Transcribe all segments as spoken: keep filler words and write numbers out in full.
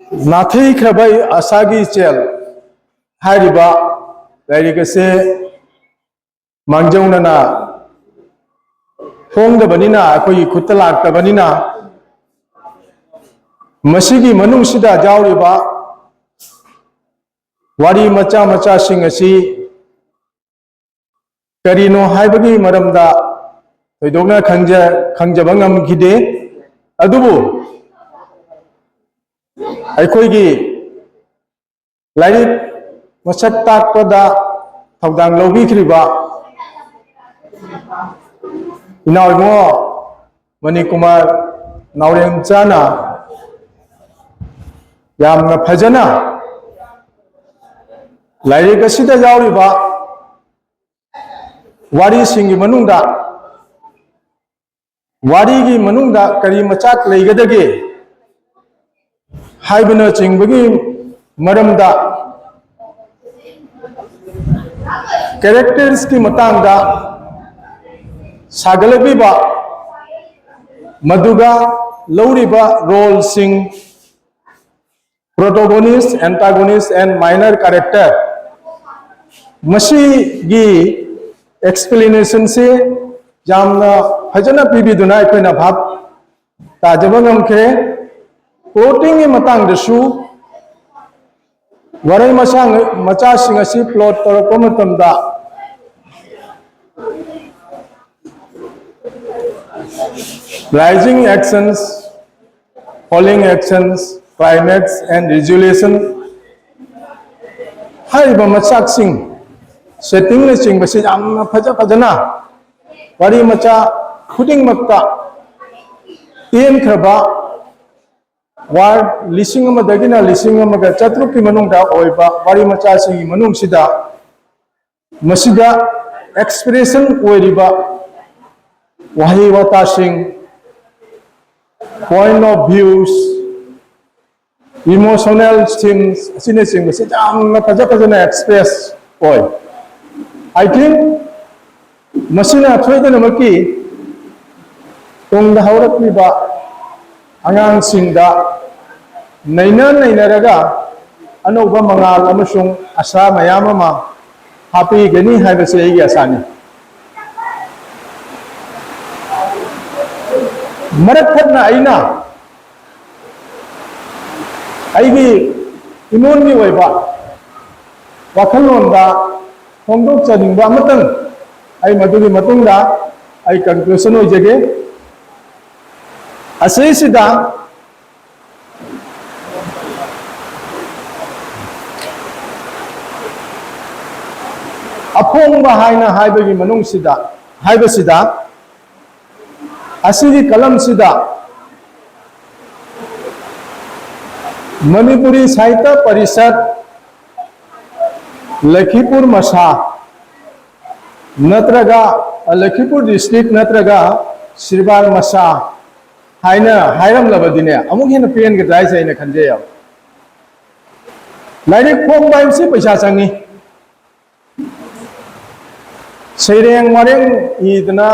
ꯅꯥꯊꯩꯈ꯭ꯔꯕ ꯑꯁꯥꯒꯤ ꯏꯆꯦꯜ ꯍꯥꯏꯔꯤꯕ ꯂꯥꯏꯔꯤꯛ ꯑꯁꯤ ꯃꯥꯡꯖꯧꯅꯅ ꯐꯣꯡꯗꯕꯅꯤꯅ, ꯑꯩꯈꯣꯏꯒꯤ ꯈꯨꯠꯇ ꯂꯥꯛꯇꯕꯅꯤꯅ, ꯃꯁꯤꯒꯤ ꯃꯅꯨꯡꯁꯤꯗ ꯌꯥꯎꯔꯤꯕ ꯋꯥꯔꯤ ꯃꯆꯥ ꯃꯆꯥꯁꯤꯡ ꯑꯁꯤ ꯀꯔꯤꯅꯣ ꯍꯥꯏꯕꯒꯤ ꯃꯔꯝꯗ ꯊꯣꯏꯗꯣꯛꯅ ꯈꯪꯖ-, ꯈꯪꯖꯕ ꯉꯝꯈꯤꯗꯦ꯫ ꯑꯗꯨꯕꯨ ꯑꯩꯈꯣꯏꯒꯤ ꯂꯥꯏꯔꯤꯛ ꯃꯁꯛ ꯇꯥꯛꯄꯗ ꯊꯧꯗꯥꯡ ꯂꯧꯕꯤꯈ꯭ꯔꯤꯕ ꯏꯅꯥꯎ ꯏꯕꯨꯡꯉꯣ ꯃꯅꯤꯀꯨꯃꯥꯔ ꯅꯥꯎꯔꯦꯝꯆꯥꯅ ꯌꯥꯝꯅ ꯐꯖꯅ ꯂꯥꯏꯔꯤꯛ ꯑꯁꯤꯗ ꯌꯥꯎꯔꯤꯕ ꯋꯥꯔꯤꯁꯤꯡꯒꯤ ꯃꯅꯨꯡꯗ, ꯋꯥꯔꯤꯒꯤ ꯃꯅꯨꯡꯗ ꯀꯔꯤ ꯃꯆꯥꯛ ꯂꯩꯒꯗꯒꯦ ꯍꯥꯏꯕꯅꯆꯤꯡꯕꯒꯤ ꯃꯔꯝꯗ, ꯀꯦꯔꯦꯛꯇꯔꯁꯀꯤ ꯃꯇꯥꯡꯗ ꯁꯥꯒꯠꯂꯛꯂꯤꯕ, ꯃꯗꯨꯒ ꯂꯧꯔꯤꯕ ꯔꯣꯜꯁꯤꯡ, protagonist, antagonist and minor character, ꯃꯁꯤꯒꯤ ꯑꯦꯛꯁꯄ꯭ꯂꯦꯅꯦꯁꯟꯁꯤ ꯌꯥꯝꯅ ꯐꯖꯅ ꯄꯤꯕꯤꯗꯨꯅ ꯑꯩꯈꯣꯏꯅ ꯚꯥꯞ ꯇꯥꯖꯕ ꯉꯝꯈ꯭ꯔꯦ꯫ ꯄ꯭ꯂꯣꯇꯤꯡꯒꯤ ꯃꯇꯥꯡꯗꯁꯨ ꯋꯥꯔꯩ ꯃꯆꯥ-, ꯃꯆꯥꯁꯤꯡ ꯑꯁꯤ ꯄ꯭ꯂꯣꯠ ꯇꯧꯔꯛꯄ ꯃꯇꯝꯗ, rising actions, falling actions, climax and resolution ꯍꯥꯏꯔꯤꯕ ꯃꯆꯥꯛꯁꯤꯡ, ꯁꯦꯠꯇꯤꯡꯅꯆꯤꯡꯕꯁꯤ ꯌꯥꯝꯅ ꯐꯖ ꯐꯖꯅ ꯋꯥꯔꯤ ꯃꯆꯥ ꯈꯨꯗꯤꯡꯃꯛꯇ ꯇꯦꯟꯈ꯭ꯔꯕ ꯋꯥꯔ ꯂꯤꯁꯤꯡ ꯑꯃꯗꯒꯤꯅ ꯂꯤꯁꯤꯡ ꯑꯃꯒ ꯆꯥꯇ꯭ꯔꯨꯛꯀꯤ ꯃꯅꯨꯡꯗ ꯑꯣꯏꯕ ꯋꯥꯔꯤ ꯃꯆꯥꯁꯤꯡꯒꯤ ꯃꯅꯨꯡꯁꯤꯗ, ꯃꯁꯤꯗ ꯑꯦꯛꯁꯄ꯭ꯔꯦꯁꯟ ꯑꯣꯏꯔꯤꯕ ꯋꯥꯍꯩ ꯋꯥꯇꯥꯁꯤꯡ, point of views, emotional themes ꯑꯁꯤꯅꯆꯤꯡꯕꯁꯤ ꯌꯥꯝꯅ ꯐꯖ ꯐꯖꯅ ꯑꯦꯛꯁꯄ꯭ꯔꯦꯁ ꯑꯣꯏ꯫ I think ꯃꯁꯤꯅ ꯁꯣꯏꯗꯅꯃꯛꯀꯤ ꯇꯨꯡꯗ ꯍꯧꯔꯛꯂꯤꯕ ꯑꯉꯥꯡꯁꯤꯡꯗ ꯅꯩꯅ ꯅꯩꯅꯔꯒ ꯑꯅꯧꯕ ꯃꯉꯥꯜ ꯑꯃꯁꯨꯡ ꯑꯁꯥ ꯃꯌꯥꯝ ꯑꯃ ꯍꯥꯞꯄꯤꯒꯅꯤ ꯍꯥꯏꯕꯁꯤ ꯑꯩꯒꯤ ꯑꯁꯥꯅꯤ꯫ ꯃꯔꯛ ꯊꯠꯅ ꯑꯩꯅ ꯑꯩꯒꯤ ꯏꯃꯣꯟꯒꯤ ꯑꯣꯏꯕ ꯋꯥꯈꯜꯂꯣꯟꯗ ꯐꯣꯡꯗꯣꯛꯆꯅꯤꯡꯕ ꯑꯃꯇꯪ, ꯑꯩ ꯃꯗꯨꯒꯤ ꯃꯇꯨꯡꯗ ꯑꯩ conclusion ꯑꯣꯏꯖꯒꯦ꯫ ꯑꯁꯤꯁꯤꯗ ꯑꯐꯣꯡꯕ ꯍꯥꯏꯅ ꯍꯥꯏꯕꯒꯤ ꯃꯅꯨꯡꯁꯤꯗ, ꯍꯥꯏꯕꯁꯤꯗ, ꯑꯁꯤꯒꯤ ꯀꯂꯝꯁꯤꯗ ꯃꯅꯤꯄꯨꯔꯤ ꯁꯥꯍꯤꯇ꯭ꯌ ꯄꯔꯤꯁꯠ, ꯂꯈꯤꯄꯨꯔ ꯃꯁꯥ ꯅꯠꯇ꯭ꯔꯒ ꯂꯈꯤꯄꯨꯔ district ꯅꯠꯇ꯭ꯔꯒ ꯁꯤꯔꯕꯥꯔ ꯃꯁꯥ ꯍꯥꯏꯅ ꯍꯥꯏꯔꯝꯂꯕꯗꯤꯅꯦ, ꯑꯃꯨꯛ ꯍꯦꯟꯅ ꯄꯦꯟꯒꯗ꯭ꯔꯥ ꯍꯥꯏꯁꯦ ꯑꯩꯅ ꯈꯟꯖꯩꯌꯦꯕ꯫ ꯂꯥꯏꯔꯤꯛ ꯐꯣꯡꯕ ꯍꯥꯏꯕꯁꯤ ꯄꯩꯁꯥ ꯆꯪꯉꯤ꯫ ꯁꯩꯔꯦꯡ ꯋꯥꯔꯦꯡ ꯏꯗꯅ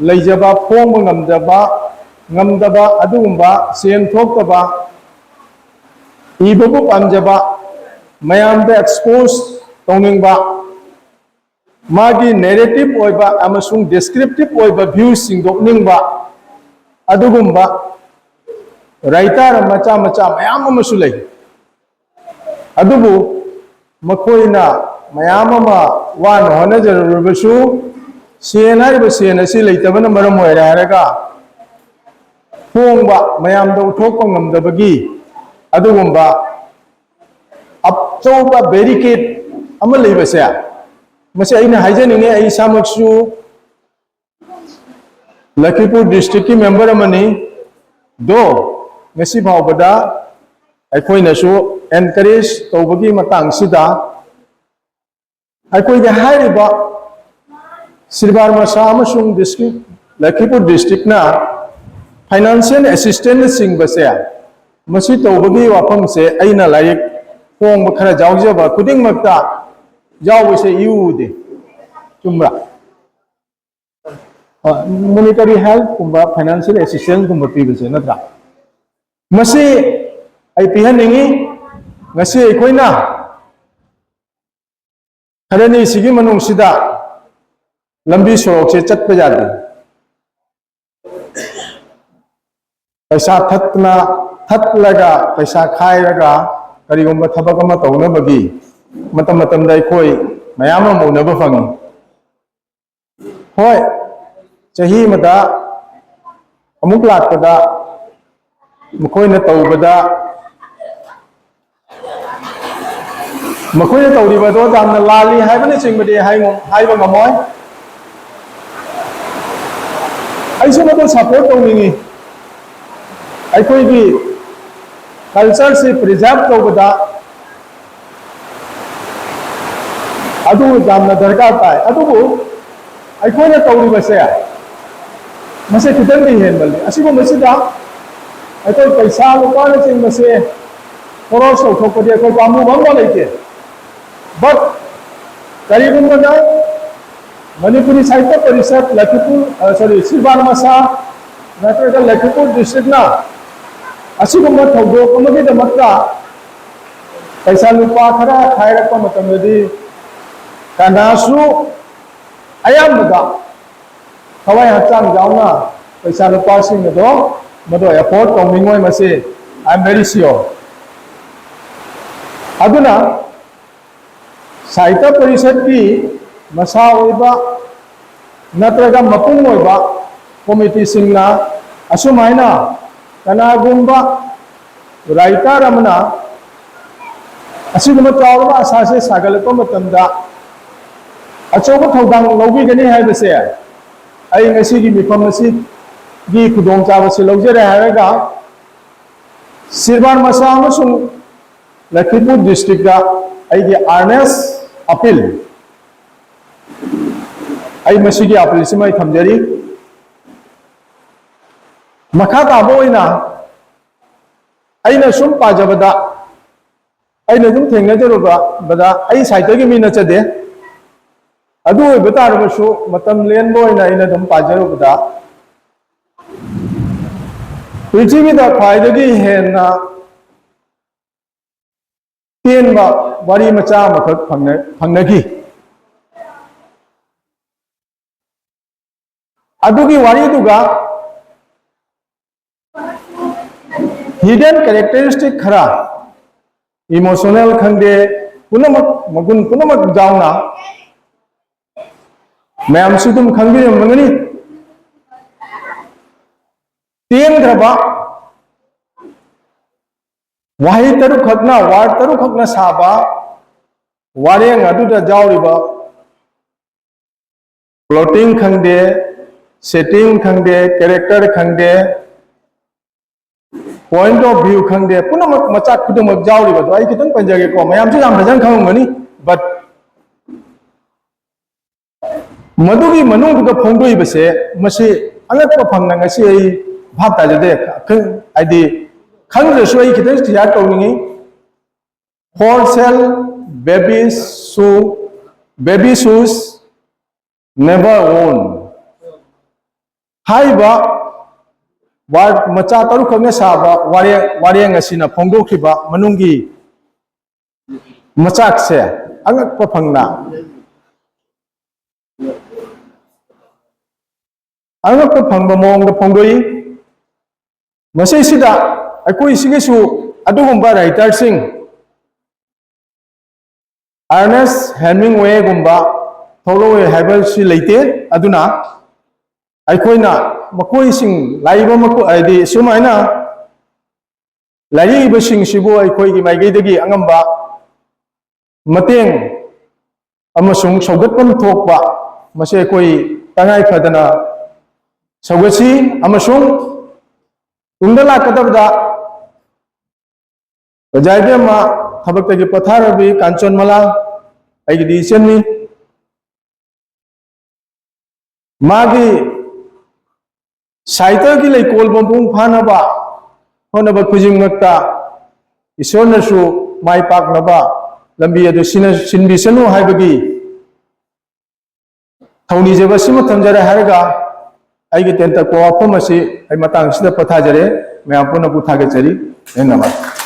ꯂꯩꯖꯕ, ꯐꯣꯡꯕ ꯉꯝꯖꯕ, ꯉꯝꯗꯕ, ꯑꯗꯨꯒꯨꯝꯕ ꯁꯦꯟ ꯊꯣꯛꯇꯕ, ꯏꯕꯕꯨ ꯄꯥꯝꯖꯕ, ꯃꯌꯥꯝꯗ expose ꯇꯧꯅꯤꯡꯕ, ꯃꯥꯒꯤ narrative ꯑꯣꯏꯕ ꯑꯃꯁꯨꯡ descriptive ꯑꯣꯏꯕ views ꯁꯤꯡꯗꯣꯛꯅꯤꯡꯕ, ꯑꯗꯨꯒꯨꯝꯕ writer ꯃꯆꯥ ꯃꯆꯥ ꯃꯌꯥꯝ ꯑꯃꯁꯨ ꯂꯩ꯫ ꯑꯗꯨꯕꯨ ꯃꯈꯣꯏꯅ ꯃꯌꯥꯝ ꯑꯃ ꯋꯥꯅ ꯍꯣꯠꯅꯖꯔꯨꯔꯕꯁꯨ, ꯁꯦꯟ ꯍꯥꯏꯔꯤꯕ ꯁꯦꯟ ꯑꯁꯤ ꯂꯩꯇꯕꯅ ꯃꯔꯝ ꯑꯣꯏꯔꯦ ꯍꯥꯏꯔꯒ ꯐꯣꯡꯕ, ꯃꯌꯥꯝꯗ ꯎꯠꯊꯣꯛꯄ ꯉꯝꯗꯕꯒꯤ ꯑꯗꯨꯒꯨꯝꯕ ꯑꯆꯧꯕ barricade ꯑꯃ ꯂꯩꯕꯁꯦ, ꯃꯁꯤ ꯑꯩꯅ ꯍꯥꯏꯖꯅꯤꯡꯉꯤ꯫ ꯑꯩ ꯏꯁꯥꯃꯛꯁꯨ ꯂꯈꯤꯄꯨꯔ district ꯀꯤ member ꯑꯃꯅꯤ꯫ ꯗꯣ ꯉꯁꯤ ꯐꯥꯎꯕꯗ ꯑꯩꯈꯣꯏꯅꯁꯨ encourage ꯇꯧꯕꯒꯤ ꯃꯇꯥꯡꯁꯤꯗ ꯑꯩꯈꯣꯏꯒꯤ ꯍꯥꯏꯔꯤꯕ ꯁꯤꯔꯕꯥꯔ ꯃꯁꯥ ꯑꯃꯁꯨꯡ district, ꯂꯈꯤꯄꯨꯔ district ꯅ financial assistance ꯅꯆꯤꯡꯕꯁꯦ, ꯃꯁꯤ ꯇꯧꯕꯒꯤ ꯋꯥꯐꯝꯁꯦ ꯑꯩꯅ ꯂꯥꯏꯔꯤꯛ ꯐꯣꯡꯕ ꯈꯔ ꯌꯥꯎꯖꯕ ꯈꯨꯗꯤꯡꯃꯛꯇ ꯌꯥꯎꯕꯁꯦ ꯏꯎ ꯎꯗꯦ꯫ ꯆꯨꯝꯕ꯭ꯔꯥ? ꯍꯣꯏ, monetary help ꯀꯨꯝꯕ, financial assistance ꯀꯨꯝꯕ ꯄꯤꯕꯁꯦ, ꯅꯠꯇ꯭ꯔꯥ? ꯃꯁꯤ ꯑꯩ ꯄꯤꯍꯟꯅꯤꯡꯉꯤ꯫ ꯉꯁꯤ ꯑꯩꯈꯣꯏꯅ ꯈꯔꯅꯤꯁꯤꯒꯤ ꯃꯅꯨꯡꯁꯤꯗ ꯂꯝꯕꯤ ꯁꯣꯔꯣꯛꯁꯦ ꯆꯠꯄ ꯌꯥꯗꯦ꯫ ꯄꯩꯁꯥ ꯊꯠꯇꯅ, ꯊꯠꯂꯒ, ꯄꯩꯁꯥ ꯈꯥꯏꯔꯒ ꯀꯔꯤꯒꯨꯝꯕ ꯊꯕꯛ ꯑꯃ ꯇꯧꯅꯕꯒꯤ ꯃꯇꯝ ꯃꯇꯝꯗ ꯑꯩꯈꯣꯏ ꯃꯌꯥꯝ ꯑꯃ ꯎꯅꯕ ꯐꯪꯉꯤ꯫ ꯍꯣꯏ, ꯆꯍꯤ ꯑꯃꯗ ꯑꯃꯨꯛ ꯂꯥꯛꯄꯗ ꯃꯈꯣꯏꯅ ꯇꯧꯕꯗ, ꯃꯈꯣꯏꯅ ꯇꯧꯔꯤꯕꯗꯣ ꯌꯥꯝꯅ ꯂꯥꯜꯂꯤ ꯍꯥꯏꯕꯅꯆꯤꯡꯕꯗꯤ ꯍꯥꯏꯉꯝ-, ꯍꯥꯏꯕ ꯉꯝꯃꯣꯏ꯫ ꯑꯩꯁꯨ ꯃꯗꯨ ꯁꯄꯣꯔꯠ ꯇꯧꯅꯤꯡꯉꯤ꯫ ꯑꯩꯈꯣꯏꯒꯤ ꯀꯜꯆꯔꯁꯤ ꯄ꯭ꯔꯤꯖꯥꯔꯚ ꯇꯧꯕꯗ ꯑꯗꯨ ꯌꯥꯝꯅ ꯗꯔꯀꯥꯔ ꯇꯥꯏ꯫ ꯑꯗꯨꯕꯨ ꯑꯩꯈꯣꯏꯅ ꯇꯧꯔꯤꯕꯁꯦ ꯃꯁꯤ ꯈꯤꯇꯪꯗꯤ ꯍꯦꯟꯃꯜꯂꯤ꯫ ꯑꯁꯤꯒꯨꯝꯕꯁꯤꯗ ꯑꯩꯈꯣꯏ ꯄꯩꯁꯥ ꯂꯨꯄꯥꯅꯆꯤꯡꯕꯁꯦ ꯈꯣꯔꯣꯁ ꯇꯧꯊꯣꯛꯄꯗꯤ ꯑꯩꯈꯣꯏ ꯄꯥꯝꯃꯨꯕ ꯑꯃ ꯂꯩꯇꯦ꯫ But ꯀꯔꯤꯒꯨꯝꯕꯗ ꯃꯅꯤꯄꯨꯔꯤ ꯁꯥꯍꯤꯇ꯭ꯌ ꯄꯔꯤꯁꯠ ꯂꯈꯤꯄꯨꯔ, ꯑ, sorry, ꯁꯤꯜꯕꯥꯔ ꯃꯁꯥ ꯅꯠꯇ꯭ꯔꯒ ꯂꯈꯤꯄꯨꯔ ꯗꯤꯁꯇ꯭ꯔꯤꯛꯅ ꯑꯁꯤꯒꯨꯝꯕ ꯊꯧꯗꯣꯛ ꯑꯃꯒꯤꯗꯃꯛꯇ ꯄꯩꯁꯥ ꯂꯨꯄꯥ ꯈꯔ ꯈꯥꯏꯔꯛꯄ ꯃꯇꯝꯗꯗꯤ ꯀꯅꯥꯁꯨ ꯑꯌꯥꯝꯕꯗ ꯊꯋꯥꯏ ꯍꯛꯆꯥꯡ ꯌꯥꯎꯅ ꯄꯩꯁꯥ ꯂꯨꯄꯥꯁꯤꯡ ꯑꯗꯣ ꯃꯗꯨ ꯑꯦꯐꯣꯔꯗ ꯇꯧꯅꯤꯡꯉꯣꯏ, ꯃꯁꯤ I am very sure꯫ ꯑꯗꯨꯅ ꯁꯥꯍꯤꯇ꯭ꯌ ꯄꯔꯤꯁꯠꯀꯤ ꯃꯁꯥ ꯑꯣꯏꯕ ꯅꯠꯇ꯭ꯔꯒ ꯃꯄꯨꯡ ꯑꯣꯏꯕ ꯀꯣꯃꯤꯇꯤꯁꯤꯡꯅ ꯑꯁꯨꯃꯥꯏꯅ ꯀꯅꯥꯒꯨꯝꯕ ꯔꯥꯏꯇꯔ ꯑꯃꯅ ꯑꯁꯤꯒꯨꯝꯕ ꯆꯥꯎꯔꯕ ꯑꯁꯥꯁꯦ ꯁꯥꯒꯠꯂꯛꯄ ꯃꯇꯝꯗ ꯑꯆꯧꯕ ꯊꯧꯗꯥꯡ ꯂꯧꯕꯤꯒꯅꯤ ꯍꯥꯏꯕꯁꯦ ꯑꯩ ꯉꯁꯤꯒꯤ ꯃꯤꯐꯝ ꯑꯁꯤꯒꯤ ꯈꯨꯗꯣꯡꯆꯥꯕꯁꯤ ꯂꯧꯖꯔꯦ ꯍꯥꯏꯔꯒ ꯁꯤꯜꯕꯥꯔ ꯃꯁꯥ ꯑꯃꯁꯨꯡ ꯂꯈꯤꯄꯨꯔ ꯗꯤꯁꯇ꯭ꯔꯤꯛꯇ ꯑꯩꯒꯤ earnest appeal, ꯑꯩ ꯃꯁꯤꯒꯤ ꯑꯄꯤꯜꯁꯤꯃ ꯑꯩ ꯊꯝꯖꯔꯤ꯫ ꯃꯈꯥ ꯇꯥꯕ ꯑꯣꯏꯅ ꯑꯩꯅ ꯁꯨꯝ ꯄꯥꯖꯕꯗ, ꯑꯩꯅ ꯑꯗꯨꯝ ꯊꯦꯡꯅꯖꯔꯨꯕꯗ, ꯑꯩ ꯁꯥꯍꯤꯇ꯭ꯌꯒꯤ ꯃꯤ ꯅꯠꯆꯗꯦ꯫ ꯑꯗꯨ ꯑꯣꯏꯕ ꯇꯥꯔꯕꯁꯨ ꯃꯇꯝ ꯂꯦꯟꯕ ꯑꯣꯏꯅ ꯑꯩꯅ ꯑꯗꯨꯝ ꯄꯥꯖꯔꯨꯕꯗ, ꯄ꯭ꯔꯤꯊꯤꯕꯤꯗ ꯈ꯭ꯋꯥꯏꯗꯒꯤ ꯍꯦꯟꯅ ꯇꯦꯟꯕ ꯋꯥꯔꯤ ꯃꯆꯥ ꯑꯃꯈꯛ ꯐꯪꯅ-, ꯐꯪꯅꯈꯤ꯫ ꯑꯗꯨꯒꯤ ꯋꯥꯔꯤꯗꯨꯒ hidden characteristic ꯈꯔ, emotional ꯈꯪꯗꯦ, ꯄꯨꯝꯅꯃꯛ, ꯃꯒꯨꯟ ꯄꯨꯝꯅꯃꯛ ꯌꯥꯎꯅ ꯃꯌꯥꯝꯁꯨ ꯑꯗꯨꯝ ꯈꯪꯕꯤꯔꯝꯒꯅꯤ꯫ ꯇꯦꯟꯈ꯭ꯔꯕ ꯋꯥꯍꯩ ꯇꯔꯨꯛꯈꯛꯅ, word ꯇꯔꯨꯛꯈꯛꯅ ꯁꯥꯕ ꯋꯥꯔꯦꯡ ꯑꯗꯨꯗ ꯌꯥꯎꯔꯤꯕ plotting ꯈꯪꯗꯦ, setting ꯈꯪꯗꯦ, character ꯈꯪꯗꯦ, point of view ꯈꯪꯗꯦ, ꯄꯨꯝꯅꯃꯛ, ꯃꯆꯥꯛ ꯈꯨꯗꯤꯡꯃꯛ ꯌꯥꯎꯔꯤꯕꯗꯣ ꯑꯩ ꯈꯤꯇꯪ ꯄꯟꯖꯒꯦꯀꯣ꯫ ꯃꯌꯥꯝꯁꯨ ꯌꯥꯝ ꯐꯖꯅ ꯈꯪꯉꯝꯒꯅꯤ, but ꯃꯗꯨꯒꯤ ꯃꯅꯨꯡꯗꯨꯗ ꯐꯣꯡꯗꯣꯛꯏꯕꯁꯦ, ꯃꯁꯤ ꯑꯉꯛꯄ ꯐꯪꯅ ꯉꯁꯤ ꯑꯩ ꯚꯥꯞ ꯇꯥꯖꯗꯦ꯫ ꯈꯪ-, ꯍꯥꯏꯗꯤ, ꯈꯪꯗ꯭ꯔꯁꯨ ꯑꯩ ꯈꯤꯇꯪ share ꯇꯧꯅꯤꯡꯉꯤ꯫ For sale, baby shoe, baby shoes, never own ꯍꯥꯏꯔꯤꯕ word ꯃꯆꯥ ꯇꯔꯨꯛꯈꯛꯅ ꯁꯥꯕ ꯋꯥꯔꯦꯡ, ꯋꯥꯔꯦꯡ ꯑꯁꯤꯅ ꯐꯣꯡꯗꯣꯛꯈꯤꯕ ꯃꯅꯨꯡꯒꯤ ꯃꯆꯥꯛꯁꯦ ꯑꯉꯛꯄ ꯐꯪꯅ, ꯑꯉꯛꯄ ꯐꯪꯕ ꯃꯑꯣꯡꯗ ꯐꯣꯡꯗꯣꯛꯏ꯫ ꯃꯁꯤꯁꯤꯗ ꯑꯩꯈꯣꯏ ꯁꯤꯒꯤꯁꯨ ꯑꯗꯨꯒꯨꯝꯕ writerꯁꯤꯡ, Ernest Hemingwayꯒꯨꯝꯕ ꯊꯣꯛꯂꯛꯑꯣꯏ ꯍꯥꯏꯕꯁꯤ ꯂꯩꯇꯦ꯫ ꯑꯗꯨꯅ ꯑꯩꯈꯣꯏꯅ ꯃꯈꯣꯏꯁꯤꯡ, ꯂꯥꯛꯏꯕ ꯃꯈꯣꯏ, ꯍꯥꯏꯗꯤ ꯁꯨꯃꯥꯏꯅ ꯂꯥꯏꯔꯤꯛ ꯏꯕꯁꯤꯡꯁꯤꯕꯨ ꯑꯩꯈꯣꯏꯒꯤ ꯃꯥꯏꯀꯩꯗꯒꯤ ꯑꯉꯝꯕ ꯃꯇꯦꯡ ꯑꯃꯁꯨꯡ ꯁꯧꯒꯠꯐꯝ ꯊꯣꯛꯄ, ꯃꯁꯤ ꯑꯩꯈꯣꯏ ꯇꯉꯥꯏ ꯐꯗꯅ ꯁꯧꯒꯠꯁꯤ꯫ ꯑꯃꯁꯨꯡ ꯇꯨꯡꯗ ꯂꯥꯛꯀꯗꯕꯗ ꯑꯣꯖꯥ ꯏꯕꯦꯝꯃ ꯊꯕꯛꯇꯒꯤ ꯄꯣꯊꯥꯔꯕꯤ ꯀꯥꯟꯆꯟꯃꯂꯥ, ꯑꯩꯒꯤꯗꯤ ꯏꯆꯟꯅꯤ, ꯃꯥꯒꯤ ꯁꯥꯍꯤꯇ꯭ꯌꯒꯤ ꯂꯩꯀꯣꯜ ꯃꯄꯨꯡ ꯐꯥꯅꯕ ꯍꯣꯠꯅꯕ ꯈꯨꯗꯤꯡꯃꯛꯇ ꯏꯁꯣꯔꯅꯁꯨ ꯃꯥꯏ ꯄꯥꯛꯅꯕ ꯂꯝꯕꯤ ꯑꯗꯨ ꯁꯤꯟꯅ-, ꯁꯤꯟꯕꯤꯁꯅꯨ ꯍꯥꯏꯕꯒꯤ ꯊꯧꯅꯤꯖꯕ ꯑꯁꯤꯃ ꯊꯝꯖꯔꯦ ꯍꯥꯏꯔꯒ ꯑꯩꯒꯤ ꯇꯦꯟꯇꯛꯄ ꯋꯥꯐꯝ ꯑꯁꯤ ꯑꯩ ꯃꯇꯥꯡꯁꯤꯗ ꯄꯣꯊꯥꯖꯔꯦ꯫ ꯃꯌꯥꯝ ꯄꯨꯝꯅꯃꯛꯄꯨ ꯊꯥꯒꯠꯆꯔꯤ꯫ ꯙꯟꯌꯕꯥꯗ꯫